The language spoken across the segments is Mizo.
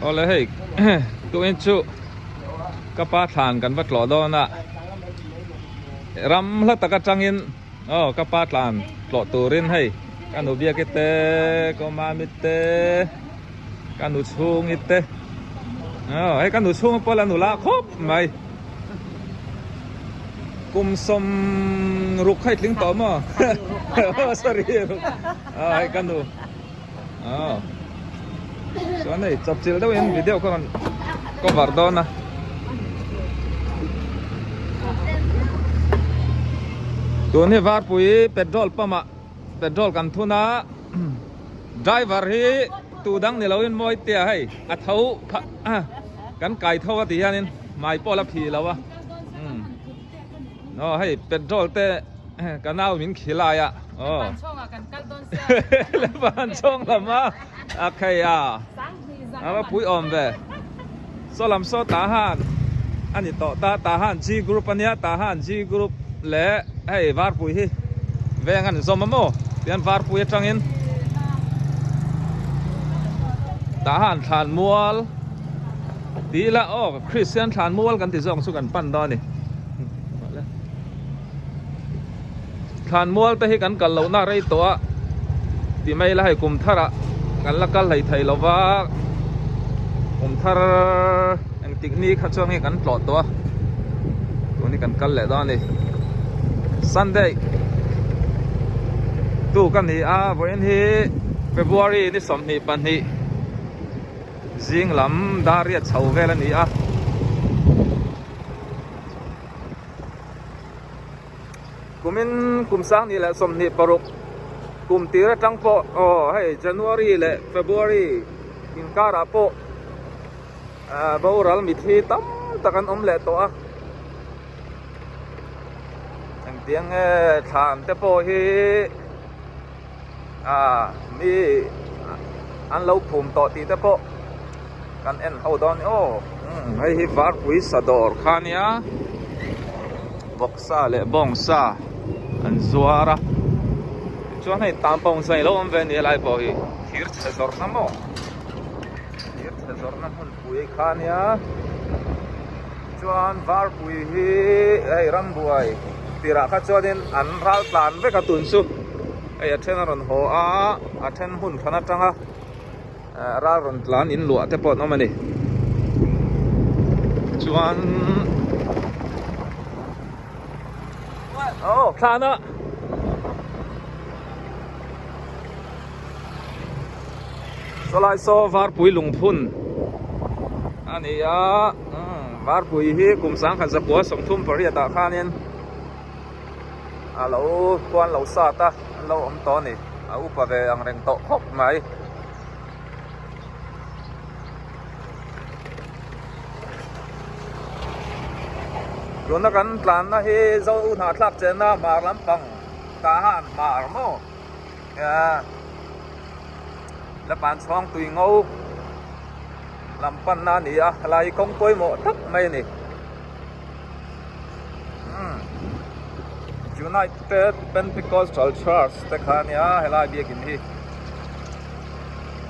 Awle hei tuin chu ka pa thlan kan va tlawh dawn a ram hla tak atangin aw ka pa tlan tlawh turin hei ka nu biaki te ka mami te ka nu chhungi te aw hei ka nu chhunga pawh la nula khawp mai kum sawm ruk kha i tling tawh maw sorry ruk aw hei ka nu. Aw chuan hei chawpchilh deuhin video kha rawn cover dawn a tun hi varpui petrol pump ah petrol kan thun a driver hi tu dang ni loin mawi tia hei a tho kan kai tho a ti hianin hmai pawh la phih lo a aw hei petrol te. Ka nau min khilai a. Lepan chhawngah kan kal dawn sia. Lepan chhawng lam a. A khei a. A va pui awm ve. Saw lam saw tah han a ni tawh ta. Tah han G group a nia. Tah han G group leh hei varpui hi veng a ni zawm a maw. Tihian varpui atangin tah han thlan mual tih ila aw Kristian thlan mual kan ti zawk chu kan pan dawn a ni. Thlan mual te hi kan kal lohna rei tawh a ti mai ila hei kum thar ah kan la kal hlei thei lova kum thar engtik ni kha chuan nge kan tlawh tawh a tun hi kan kal leh dawn a ni Sunday tu ka ni a vawiin hi February ni 22 zing lam dar riat chho vel a ni a. Kumin kum 20 leh 26 kum tir atang pawh aw hei January leh February inkarah pawh ah boral mithi tam tak an awm leh tawh a engtiang nge thlan te pawh hi ah mi an lo phum tawh tih te pawh kan en ho dawn a ni aw hei hi varpui sa dawr kha a nia vawksa leh bawngsa an zuar a tichuan hei tan pawng zai lo awm ve a ni helai pawh hi thir chhe zawrhna maw thir chhe zawrhna hmunpui kha a nia chuan varpui hi hei rambuai tirah kha chuanin an ral tlan vek a tun chu hei a then a rawn haw a a then hmun hran atanga. Ral rawn tlan in luah te pawh an awm a ni. Chuan oh thlan a sawlai saw varpui lungphun a ni a varpui hi kum 1938 ah khanin a lo khuan lo sat a an lo awm tawh a ni a upa ve ang reng tawh khawp mai. Tuna kan tlanna hi zo hnahthlak chenna hmar lampang tah han hmar maw Lapan chhawng tui ngo lam panna a ni a helai hi kawng pawimawh tak mai a ni. United Pentecostal Church te kha a nia helai biakin hi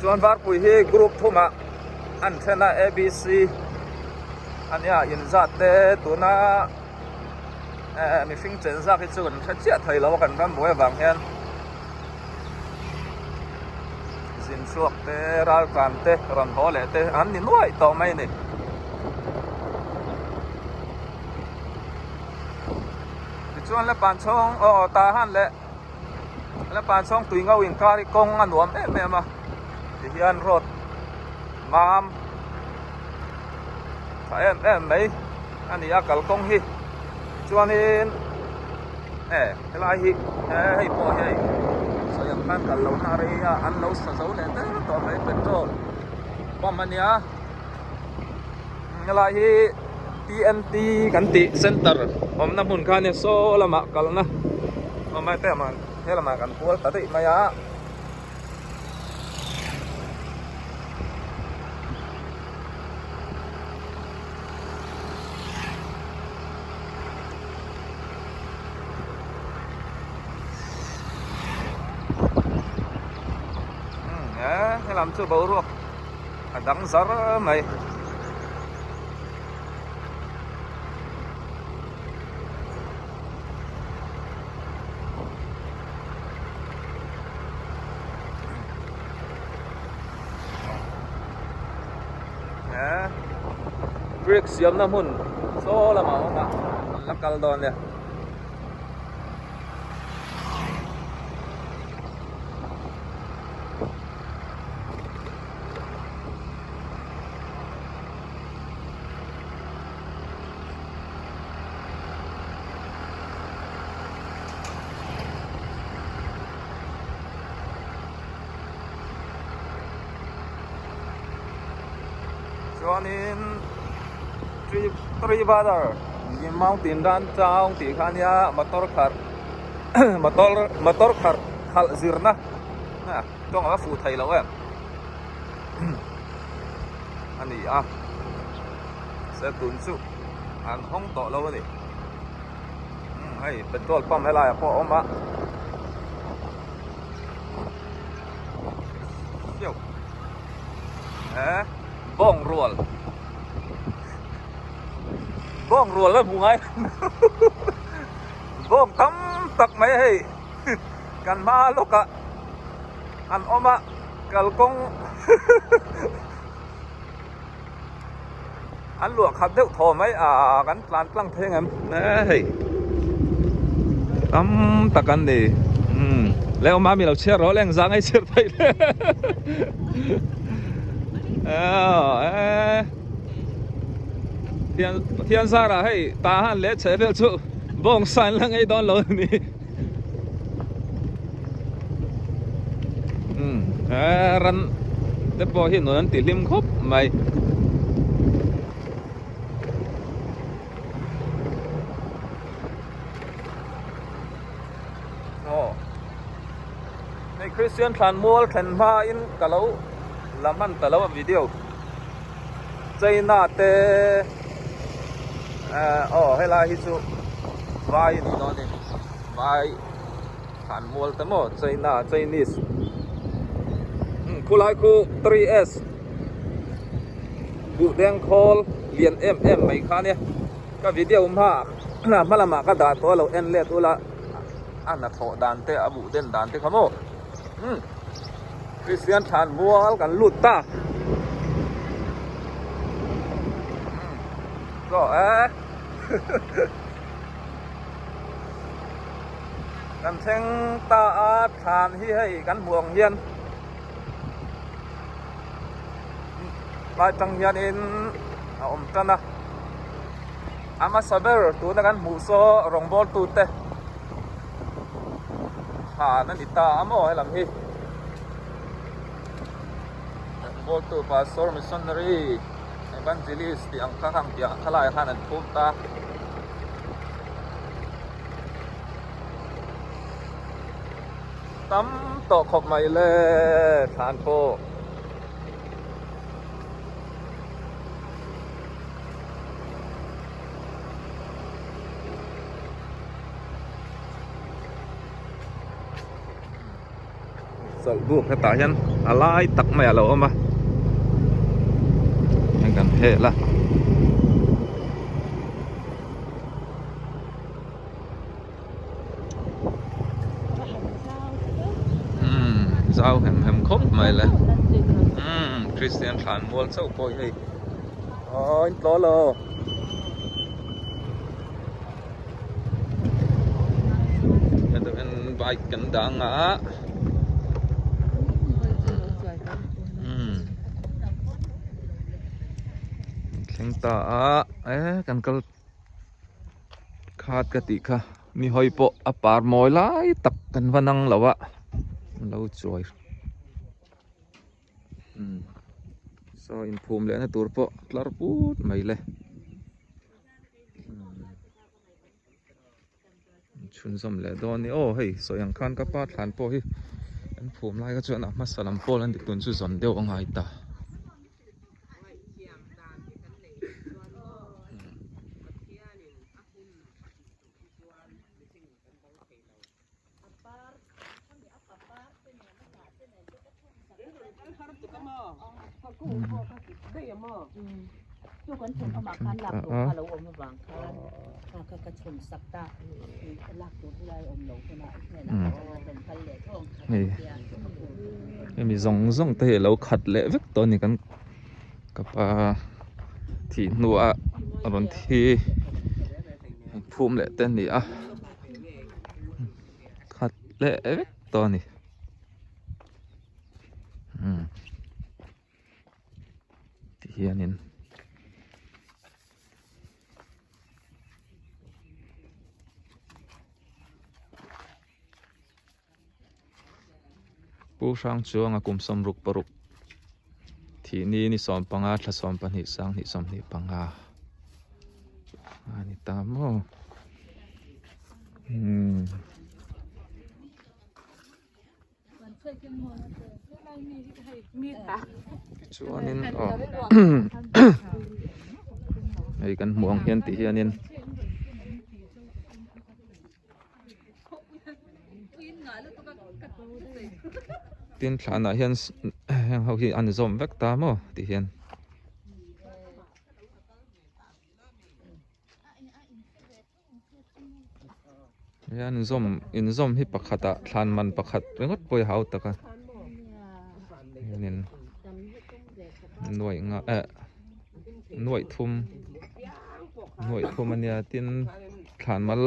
chuan varpui hi group thumah an then a abc a nia inzat te tuna eh mihring chen zak hi chu kan hre chiah thei lo a kan ram buai avang hian zin chhuak te raltlan te rawn haw leh te an ni nuaih tawh mai a ni. Tichuan la pan chhawng aw tah han leh la pan chhawng tui ngo inkar hi kawng a nuam em em a tihian road mam tha em em mai a ni a kalkawng hi chuanin e helai hi hei pawh hi hei sawi ang khan kal lohna a rei a an lo sa zo leh der tawh mai petrol pump a nia. Helai hi TNT kan tih center awmna hmun kha ania saw lamah kalna awm a hetiang ah he lamah kan kual ta daih mai a. He lam chu boruak. A dang zar mai. Brick siamna hmun saw lamah a awm a an la kal dawn nia. Chuanin Three Brother Mountain Run Town tih kha ania motor khalh motor motor khalh khalh zirna tawng a fuh thei loh em a ni a se tun chu an hawng tawh lo a ni hei petrol pump helai ah pawh a awm a bawng rual bawng rual a hmu ngai bawng tam tak mai hei kan hma lawkah an awm a kalkawng an luah khat deuh thaw mai a kan tlan tlang thei ang em hei tam tak an ni umm leh awm a mi lo chhiar rawh leng zang ei chhiar thei le thian thian zarah hei tah han leh chhe vel chu bawng sa an la ngei dawn lo a ni. Umm ran te pawh hi nun an ti hlim khawp mai. Aw hei Christian thlan mual thlen hma in ka lo la hman ta lo a video China te aw helai hi chu vai a ni dawn a ni. Vai thlan mual te maw China Chinese umm khulai khu 3S buh deng khawl lian em em mai kha nia ka video hma hma lamah ka dah tawh a lo en let ula a hnathawh dan te a buh den dan te kha maw umm Kristian thlan mual kan lut ta umm chaw e. Kan thleng ta a thlan hi hei kan hmuh ang hian lai tang hianin a awm tan a a hmasa ber tuna kan hmuh saw rawngbâwl tute thlan a ni ta a maw helam hi rawngbâwl tu pastor missionary evangelist tih ang kha khang piah khalaiah khan an phum ta. Tam tawh khawp mai le thlan pawh. Chawlh buk hetah hian a lai tak mai a lo awm a heng kan hel a. Umm zau hem hem khawp mai le umm Christian thlan mual chauh pawh hi hei aw in tlaw lo. Bike kan dah ang a umm thleng ta a e kan kal khat ka tih kha mi hawi pawh a par mawi lai tak kan va nang lo a an lo chuai umm saw inphum leh na tur pawh tlar put mai le. Chhunzawm leh dawn a ni aw hei sawi ang khan ka pa thlan pawh hi an phum lai kha chuan a hmasa lam pawl an ti tun chu zawn deuh a ngai ta. Hei hemi zawng zawng te hi a lo khat leh vek tawh a ni kan ka pa thih hnuah rawn thi phum leh te a ni a khat leh vek tawh a ni. Ti hianin Pu Hrangchuanga kum sawmruk paruk thih ni ni 15 thla 12 sanghnih 25 a ni ta maw umm. Chuanin aw hei kan hmuh ang hian tih hianin tin thlanah hian heng ho hi an zawm vek ta maw tih hian. Hian inzawm inzawm hi pakhatah thlan man pakhat ringawt pawh hi a hau tak a hianin nuaih nga eh nuaih thum nuaih thum a nia tin thlan mal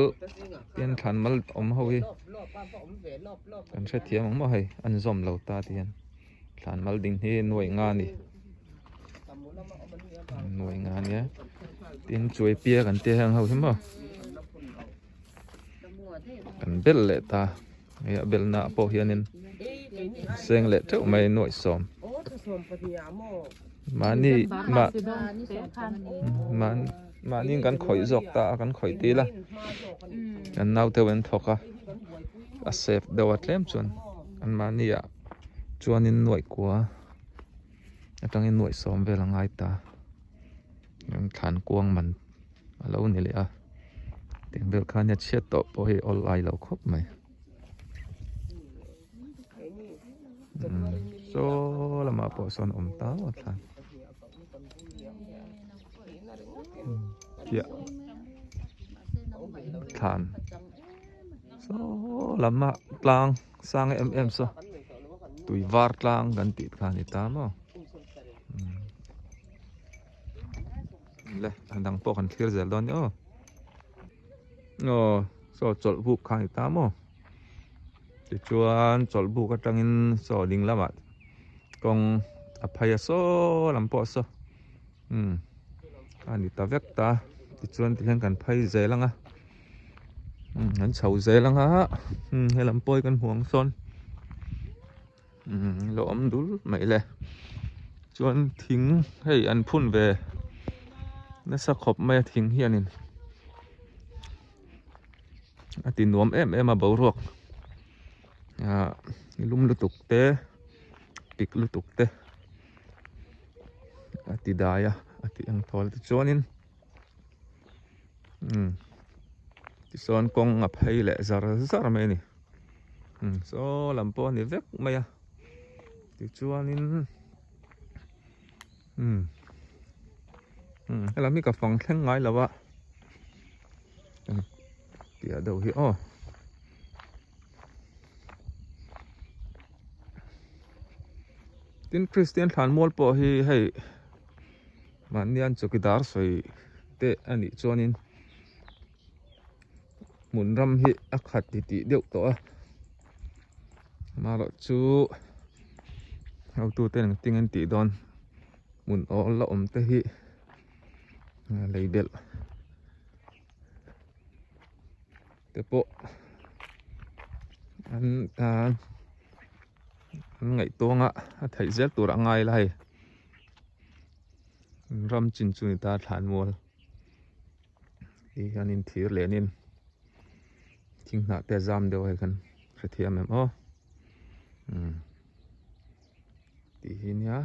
tin thlan mal awm ho hi kan hrethiam ang maw hei an zawm lo ta ti hian thlan mal ding hi nuaih nga a ni. Nuai nga nia tin chuai pia kan tia heng ho hi maw kan bel leh ta hei a belna ah pawh hianin seng leh teuh mai nuaih sawm mahni mah mahni kan khawih zawk ta a kan khawih til a kan naute an thawk a a safe deuh a tlem chuan an mahni ah chuanin nuaih kua. Atangin nuaih sawm vel a ngai ta thlan kuang man a lo ni leh a tiang vel khan hian chhiat tawh pawh hi awl ai lo khawp mai saw lamah pawh sawn awm ta maw thlan piah thlan saw lamah tlang. Sang em em saw tui var tlang kan tih kha a ni ta maw le a dang pawh kan thlir zel dawn nia aw aw saw chawlh buk kha a ni ta maw tichuan chawlh buk atangin saw ding lamah kawng a phei a saw lam pawh saw umm a ni ta vek ta tichuan tihian kan phei zel ang a umm an chho zel ang a umm helam pawh hi kan hmu ang sawn umm lo awm dul mai le chuan thing hei an phun ve nasa khawp mai a thing hianin a ti nuam em em a boruak ah lum lutuk te pik lutuk te. A ti dai a a ti ang thawl tichuanin umm tichuan kawng a phei leh zar zar mai a ni umm saw lam pawh a ni vek mai a tichuanin umm umm helam hi ka fang thleng ngai lo a piah deuh hi aw. Tin Kristian thlan mual pawh hi hei mahni an chawkidar sawi te a nih chuanin hmun ram hi a khat ti tih deuh tawh a amaherawh chu hotute engtin an tih dawn hmun awl la awm te hi lei belh. Te pawh an an ngaihtuang a a theih zel tur a ngai la hei ram chin chu ni ta thlan mual ti hianin thir lenin thing hnah te a zam deuh a hei kan hrethiam em aw umm tih hi nia.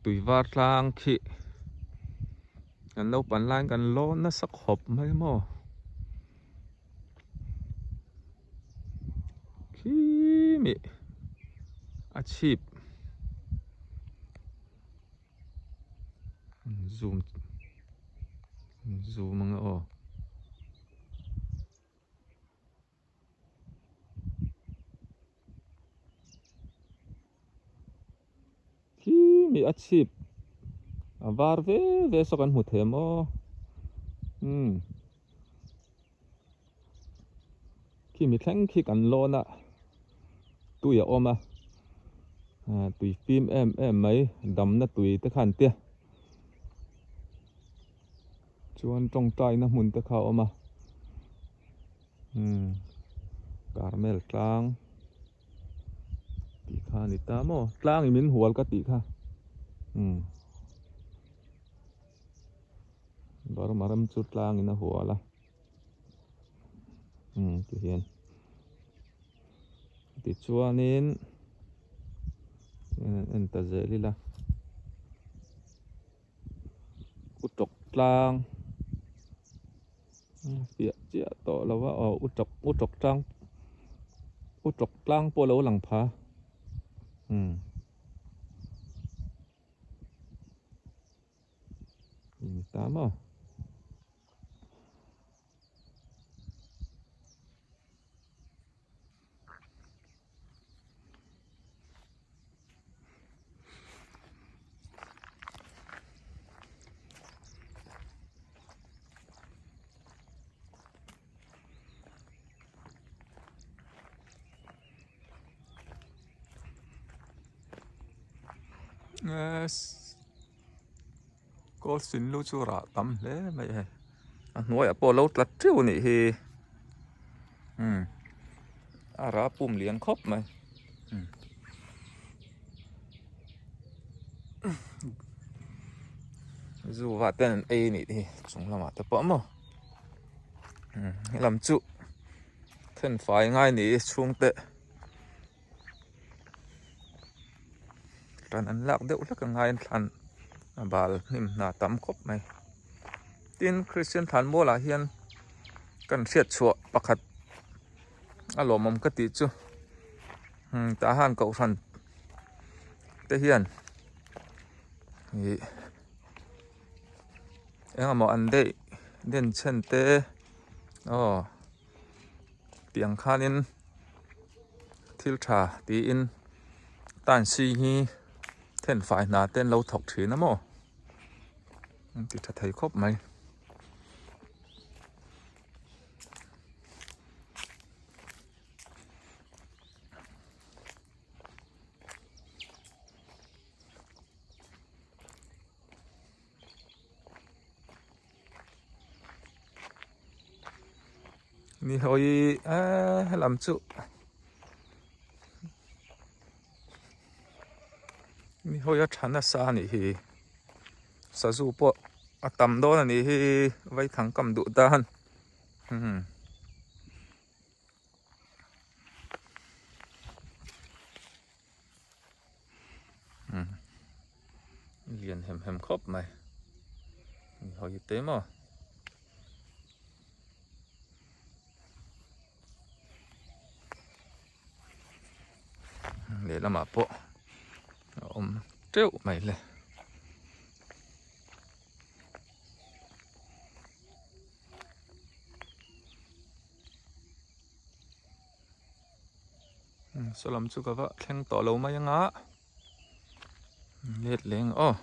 Tui var tlang khi kan lo pan laiin kan lawn nasa khawp mai maw khimi a chhip zoom zoom ang aw. Khi mi a chhip a var ve ve saw kan hmu thei maw umm khi mi thleng khi kan lawn a tui a awm a tui fim em em mai damna tui te kha an tia chuan tawngtaina hmun te kha a awm a umm Carmel tlang. Tih kha a ni ta maw? Tlang i min hual ka tih kha. Umm. Burma ram chu tlang in a hual a. Umm ti hian. Tichuanin en ta zel ila. Utawk tlang fiah chiah tawh lo a aw utawk utawk tlang utawk tlang pawh a lo lang pha umm ni ta maw. Kawl sin lu chu rah tam hle mai hei a hnuaiah pawh a lo tla teuh a nih hi umm a rah pum lian khawp mai zu vah ten an ei a nih hi chung lamah te pawh maw helam chu thenfai ngai ni chhungte. Tan an lak deuh hlek ang aiin thlan a bal hnim hna tam khawp mai tin Kristian thlan mualah hian kan hriat chhuah pakhat a lawmawm ka tih chu tah han kohhran te hian ih engemaw an daih denchhen te aw. Tiang khanin thil tha tiin tansi hi thenfai hna te an lo thawk thin a maw an ti tha thei khawp mai. Ni hawi eee helam chu ni hawi a tha nasa a nih hi sazu pawh a tam dawn a nih hi vaithang kam duh tan umm. Lian hem hem khawp mai ni hawi te maw lehlamah pawh a awm teuh mai le. Saw lam chu ka va thleng tawh lo mai anga let leng aw.